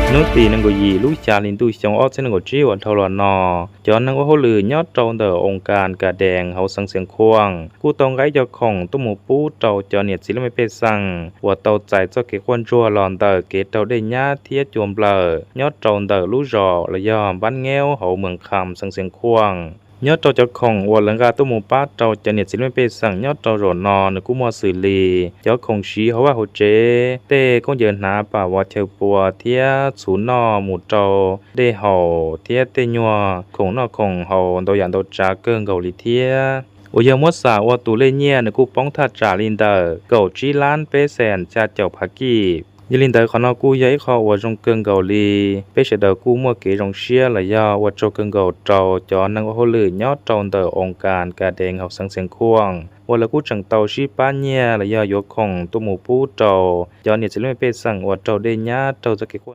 Hnub tim nees nkaum yim lub xya hli ntuj xyoo ob txhiab nees nkaum tsib uas dhau los no, cov neeg ua hauj lwm nyob rau ntawm oo kas Ka Dees hauv xeev Xiav Khuam kuj tau nqa cov khoom tuaj mus pub rau cov niam txiv laj mej pej xeem uas tau txais txoj kev quaj ntsuag los ntawm kev raug dej nyab thiab cua nplawm nyob rau ntawm lub zos los yog Npab Ngeub hauv Mws Kham xeev Xiav Khuam. Nyob rau cov khoom uas lawv nqa tuaj mus pab rau cov niam txiv laj mej pej xeem nyob rau zaum no nws kuj muaj xws li cov khoom siv hauv vaj hauv tsev, tej khaub ncaws hnav pam vov chaw pua thiab txhuv noj mus rau dej haus thiab tej nyuag khoom noj khoom haus ntau yam ntau tsav kawg nkaus li thiab. Uas yog muab xam ua tus lej nyiaj nws kuj poob thaj tsam li ntawm kaum tsib lab peb xees xya caum phav kij. Yog li ntawd qhov no kuj yog ib qho uas zoo kawg nkaus li. Peb sawv daws kuj muaj kev zoo siab los yog ua tsaug kawg nkaus rau cov neeg ua hauj lwm nyob rau ntawm oo kas Ka Dees hauv xeev Xiav Khuam uas lawv kuj tseem tau sib pab nyiaj los yog yuav khoom tuaj mus pub rau cov niam txiv laj mej pej xeem uas raug dej nyab raug txoj kev quaj